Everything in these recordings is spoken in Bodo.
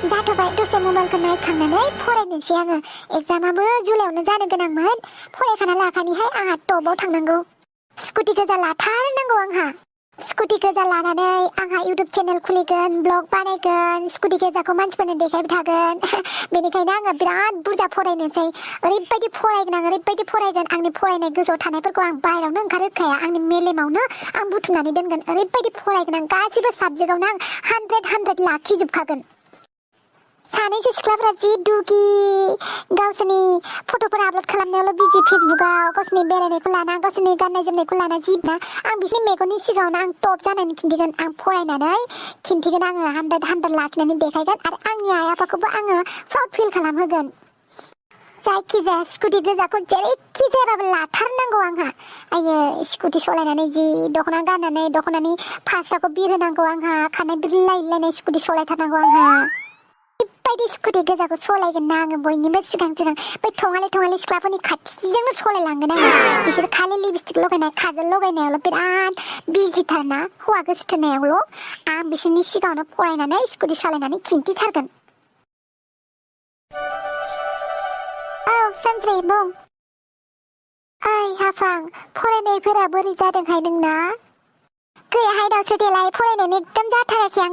जाथ'बाय दसे मबाइलखौ नायखांनानै फरायनोसै आङो एग्जामाबो जुलाइयावनो जानो गोनांमोन फरायखाना लाखानिहाय आंहा टपआव थांनांगौ स्कुटि गोजा लाथारनांगौ आंहा स्कुटि गोजा लानानै आंहा इउटुब चेनेल खुलिगोन ब्लग बानायगोन स्कुटि गोजाखौ मानसिफोरनो देखायबाय थागोन बेनिखायनो आङो बिराद बुरजा फरायनोसै ओरैबायदि फरायगोन आं ओरैबायदि फरायगोन आंनि फरायनाय गोसोआव थानायफोरखौ आं बाहेरावनो ओंखारहोखाया आंनि मेलेमावनो आं बुथुमनानै दोनगोन ओरैबायदि फरायगोन आं गासिबो साबजेक्टआवनो आं 100 लाखिजोबखागोन सानैसो सिख्लाफोरा जि दुगि गावसोरनि फट'फोर आपल'ड खालामनायावल' बिजि फेसबुकआव गावसोरनि बेरायनायखौ लाना गावसोरनि गाननाय जोमनायखौ लाना जि ना आं बिसोरनि मेगननि सिगाङावनो आं टप जानानै खिन्थिगोन आं फरायनानै खिन्थिगोन आङो 100 लाखिनानै देखायगोन आरो आंनि आइ आफाखौबो आङो प्राउड फिल खालामहोगोन जायखिजाया स्कुटि गोजाखौ जेरैखि जायाबाबो लाथारनांगौ आंहा आयो स्कुटि सालायनानै जि दख'ना गाननानै दख'नानि फास्राखौ बिरहोनांगौ आंहा खानाय बिरलायलायनाय स्कुटि सालायथारनांगौ आंहा बायदि स्कुटि गोजाखौ सालायगोन ना आङो बयनिबो सिगां बै थङालि सिख्लाफोरनि खाथिजोंनो सालायलांगोन आङो बिसोर खालि लिपस्टिक लगायनाय काजल लगायनायावल' बिराद बिजिथारना हौवा गोसोथोनायावल' आं बिसोरनि सिगाङावनो फरायनानै स्कुटि सालायनानै खिन्थिथारगोन औ सानस्रि बुं ओइ हाफां फरायनायफोरा बोरै जादोंहाय नोंना गैयाहाय दावसो देलाय फरायनायानो एकदम जाथाराखै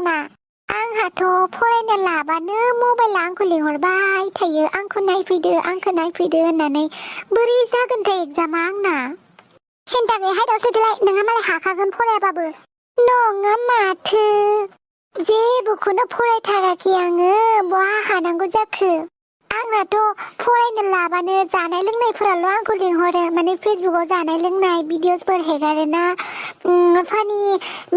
आंहाथ' फरायनो लाबानो मबाइला आंखौ लिंहरबाय थायो आंखौ नायफैदो होननानै बोरै जागोनथाय एग्जामा आंना सिन्था गैयाहाय दावसो देलाय नोंहा मालाय हाखागोन फरायाबाबो नङा माथो जेबोखौनो फरायथाराखै आङो बहा हानांगौ जाखो आंनाथ' फरायनो लाबानो जानाय लोंनायफोराल' आंखौ लिंहरो माने फेसबुकआव जानाय लोंनाय भिडिअसफोर हेगारोना फानि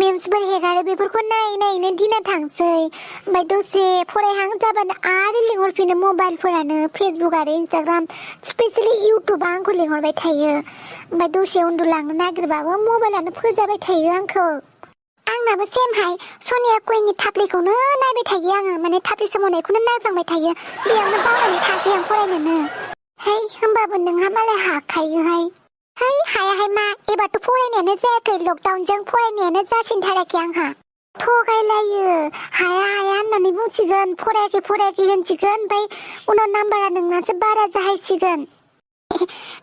मेम्सफोर हेगारो बेफोरखौ नायनो दिना थांसै ओमफ्राय दसे फरायहां जाबानो आरो लिंहरफिनो मबाइलफोरानो फेसबुक आरो इन्सटाग्राम स्पेसियेलि इउटुबा आंखौ लिंहरबाय थायो ओमफ्राय दसे उन्दुलांनो नागिरबाबो मबाइलानो फोजाबाय थायो आंखौ आंनाबो सेमहाय सनिया कुइननि थाफ्लिखौनो नायबाय थायो आङो माने थाफ्लि सोमावनायखौनो नायफ्लांबाय थायो बेयावनो बावनानै थासै आं फरायनोनो है होमबाबो नोंहा मालाय हाखायोहाय है हायाहाय मा एबारथ' फरायनायानो जायाखै लकडाउनजों फरायनायानो जासिनथाराखै आंहा थगायलायो हाया होननानै बुंसिगोन फरायाखै होनसिगोन ओमफ्राय उनाव नाम्बारा नोंनासो बारा जाहैसिगोन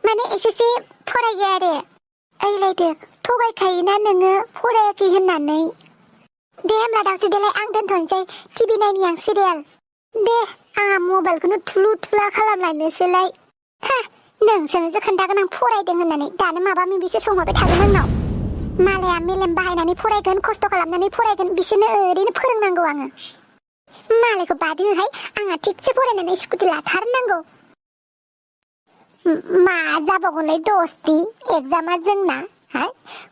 माने एसेसो फरायो आरो ओइलायदो थगायखायोना नोङो फरायाखै होननानै दे होमब्ला दावसो देलाय आं दोनथ'नोसै टिभि नायनि आं सिरियाल दे आंहा मबाइलखौनो थुलु थुला खालामलायनोसैलाय नोंसोरनोसो खोन्थागोन आं फरायदों होननानै दानो माबा माबिसो सोंहरबाय थागोन आंनाव मालाया मेलेम बाहायनानै फरायगोन खस्थ' खालामनानै फरायगोन बिसोरनो ओरैनो फोरोंनांगौ आङो मालायखौ बादोहाय आंहा थिगसे फरायनानै स्कुटि लाथारनांगौ मा जाबावगोनलाय दस्ति एग्जामा जोंना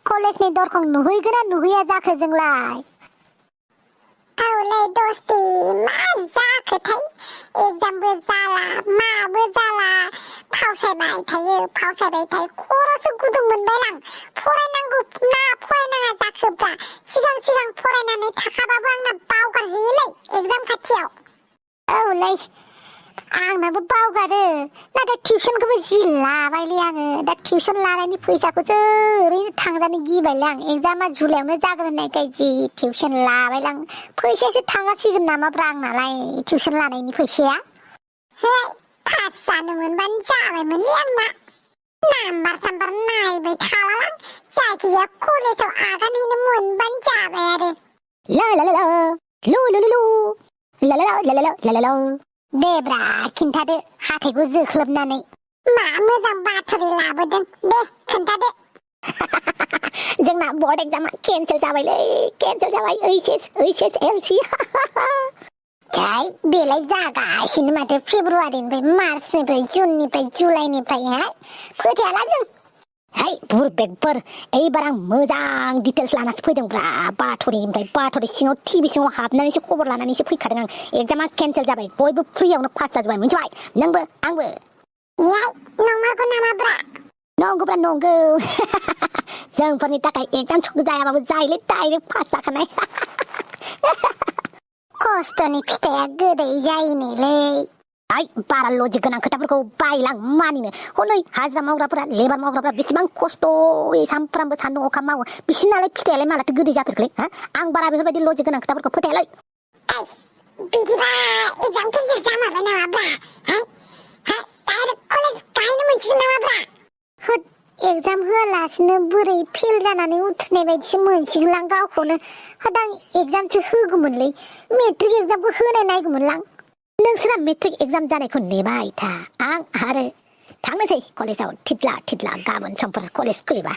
कलेजनि दरखं नुहैगोना नुहैया जाखो जोंलाय औलै दस्ति मा जाखोथाय एग्जामबो जाला माबो जाला फावसायबाय थायो खर'सो गुदुं मोनबाय आं फरायनांगौ ना फरायनाङा जाखोब्रा सिगां फरायनानै थाखाबाबो आंना बावगारहैयोलै एग्जाम खाथियाव औलै आंनाबो बावगारो नाथाय टिउसनखौबो जि लाबायलै आङो दा टिउसन लानायनि फैसाखौसो ओरैनो थांजानो गिबायलै आं एग्जामा जुलाइयावनो जागोन होननायखाय जि टिउसन लाबायलै आं फैसायासो थांगासिगोन नामाब्रा आंनालाय टिउसन लानायनि फैसाया है पास जानो मोनबानो जाबायमोनलै आंना नाम्बार साम्बार नायबाय थाला जायखिजाया कलेजाव आगान हैनो मोनबानो जाबाय आरो ला ला ला लु लु लु ला ला ला ला ला ला देब्रा खिन्थादो हाथायखौ जोख्लोबनानै मा मोजां बाथरि लाबोदों दे खोन्थादो जोंना बर्ड एग्जामा केन्सेल जाबाय ओइस एल सि जाय बेलाय जागासिनो माथो फेब्रुवारिनिफ्राय मार्चनिफ्राय जुननिफ्राय जुलाइनिफ्राय फोथायाला जों है बुरबेकफोर एबार आं मोजां डिटेल्स लानासो फैदोंब्रा बाथरि सिङाव टिभि सिङाव हाबनानैसो खबर लानानैसो फैखादों आं एग्जामा केन्सेल जाबाय बयबो फ्रियावनो पास जाजोबबाय मिथिबाय नोंबो आंबो नंगौ नामाब्रा नंगौब्रा नंगौ जोंफोरनि थाखाय एग्जाम जायाबाबो जायोलै डाइरेक्ट पास जाखानाय खस्थ'नि फिथाइया गोदै जायोनोलै बारा लजिक गोनां खोथाफोरखौ बायलां मानिनो हनै हाजिरा मावग्राफोरा लेबार मावग्राफोरा बेसेबां खस्थ'यै सानफ्रामबो सान्दुं अखा मावो बिसिनालाय फिथाइयालाय मालाथो गोदै जाफेरखोलै आं बारा बेफोरबायदि लजिक गोनां खोथाफोरखौ फोथायालै बिदिबा एग्जाम केन्सेल जामारबाय नामाब्रा डाइरेक्ट कलेज गाहैनो मोनसिगोन नामाब्रा होद एग्जाम होआलासिनो बोरै फेल जानानै उथ्रिनाय बायदिसो मोनसिगोनलां गावखौनो होद आं एग्जामसो होगौमोनलै मेट्रिक एग्जामखौ होनाय नायगौमोनलां नोंसोरा मेट्रिक एग्जाम जानायखौ नेबाय था आं आरो थांनोसै कलेजाव थिदला गाबोन समफोर कलेज खुलिबा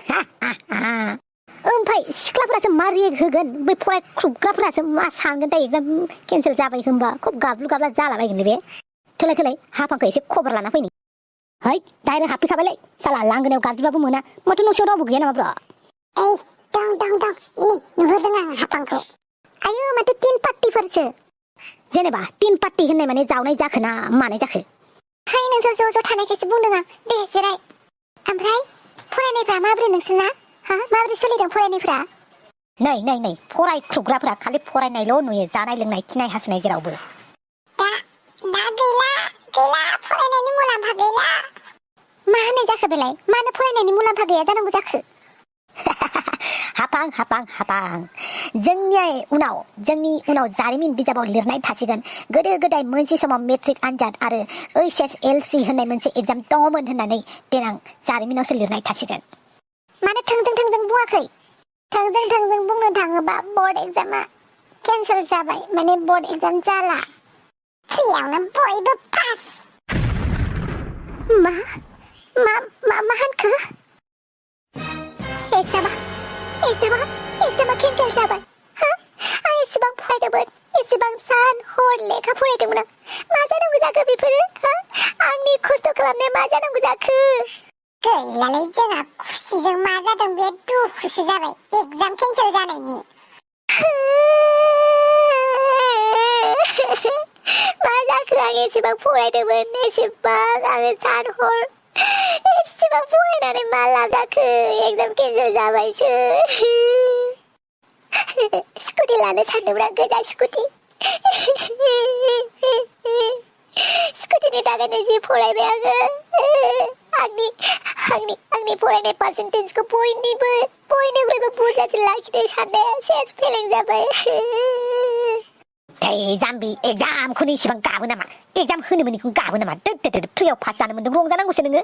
ओमफ्राय सिख्लाफोरासो मा रियेक्ट होगोन बै फरायख्रुबग्राफोरासो मा सानगोन दा एग्जाम केन्सेल जाबाय होनबा खुब गाबलु गाबला जालाबायगोन बे थोलाय हाफांखौ एसे खबर लाना फैनि है डाइरेक्ट हाबफैखाबायलै साला लांगोनायाव गाबज्रिबाबो मोना माथो न'सियाव रावबो गैया नामा ब्रा दं इनि नुहुरदों आं हाफांखौ आयो माथो तीन पार्टिफोरसो जेनेबा तीन पार्टि होननाय माने जावनाय जाखो ना मानाय जाखो हाय नोंसोर ज' थानायखायसो बुंदों आं दे जिराय ओमफ्राय फरायनायफ्रा माबोरै नोंसोरना माबोरै सोलिदों फरायनायफ्रा नै फरायख्रुबग्राफोरा खालि फरायनायल' नुयो जानाय लोंनाय खिनाय हासुनाय जेरावबो दा गैला फरायनायनि मुलाम्फा गैला मा होननाय जाखो बेलाय मानो फरायनायनि मुलाम्फा गैया जानांगौ जाखो हापां जोंनि उनाव जारिमिन बिजाबाव लिरनाय थासिगोन गोदो गोदाय मोनसे समाव मेट्रिक आनजाद आरो HSLC होननाय मोनसे एग्जाम दङमोन होननानै देनां जारिमिनावसो लिरनाय थासिगोन माने थोंजों बुङाखै थोंजों बुंनो थाङोबा बोर्ड एग्जामा केन्सेल जाबाय माने बोर्ड एग्जाम जाला फ्रियावनो बयबो पास मा होनखो एग्जामा केन्सेल जाबाय आं एसेबां फरायदोंमोन एसेबां सान हर लेखा फरायदोंमोन आं मा जानांगौ जाखो बेफोरो आंनि खस्थ' खालामनाया मा जानांगौ जाखो गैलालै जोंहा खुसिजों मा जादों बे दुखुसो जाबाय एग्जाम केन्सेल जानायनि मा जाखो आं एसेबां फरायदोंमोन एसेबां आङो सान हर एसेबां फरायनानै मा लाब जाखो एग्जाम केन्सेल जाबायसो स्कुटि लानो सानदोंमोन आं गोदान स्कुटिनि थाखायनो जि फरायबाय आङो आंनि फरायनाय पार्सेन्टेजखौ बयनिख्रुइबो बुरजासिन लाखिनो साननाया सेस फेलें जाबाय जाम्बि एग्जामखौनो इसेबां गाबो नामा एग्जाम होनो मोनिखौ गाबो नामा फ्रियाव पास जानो मोन्दों रंजानांगौसो नोङो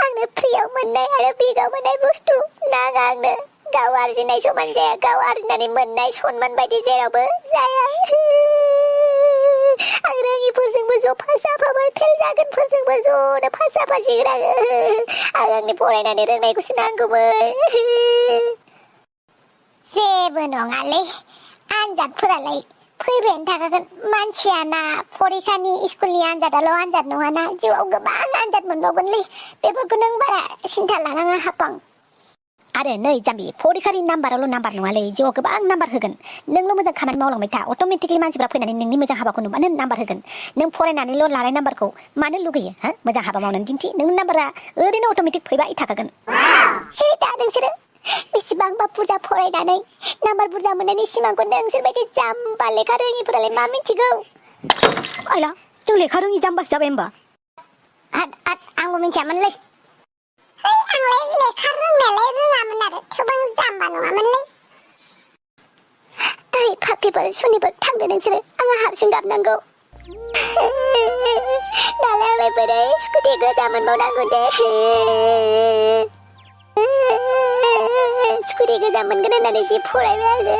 आंनो फ्रियाव मोननाय आरो बिगाव मोननाय बुस्थु नाङा आंनो गाव आरजिनाय समान जाया गाव आरजिनानै मोननाय सनमान बायदि जेरावबो जाया आं रोङिफोरजोंबो ज' पास जाफाबाय फेल जागोनफोरजोंबो ज'नो पास जाफासिगोन आं आंनि फरायनानै रोंनायखौसो नांगौमोन जेबो नङालै आनजादफोरालाय फैबायानो थाखागोन मानसियाना फरिखानि स्कुलनि आनजादाल' आनजाद नङाना जिउआव गोबां आनजाद मोनबावगोनलै बेफोरखौ नों बारा सिन्था लानाङा हापां आरो नै जाम्बि फरिखानि नाम्बारावल' नाम्बार नङालै जिउआव गोबां नाम्बार होगोन नोंल' मोजां खामानि मावलांबाय था अट'मेटिकलि मानसिफ्रा फैनानै नोंनि मोजां हाबाखौ नुबानो नाम्बार होगोन नों फरायनानैल' लानाय नाम्बारखौ मानो लुगैयो मोजां हाबा मावनानै दिन्थि नोंनि नाम्बारा ओरैनो अट'मेटिक फैबाय थाखागोन सिरि दा नोंसोरो बेसेबांबा बुरजा फरायनानै नाम्बार बुरजा मोननायनि सिमांखौ नोंसोरबायदि जाम्बा लेखा रोङिफोरालाय मा मिथिगौ आइला जों लेखा रोङि जाम्बासो जाबाय होमबा आंबो मिथियामोनलै आंलाय लेखा रोंनायालाय रोङामोन आरो थेवबो जाम्बा नङामोनलै फाफ्लिफोर सुनिफोर थांदो नोंसोरो आंहा हारसिं गाबनांगौ दालाय आंलाय बोरै स्कुटि गोजा मोनबावनांगौ दे स्कुटि गोजा मोनगोन होननानै जि फरायबाय आङो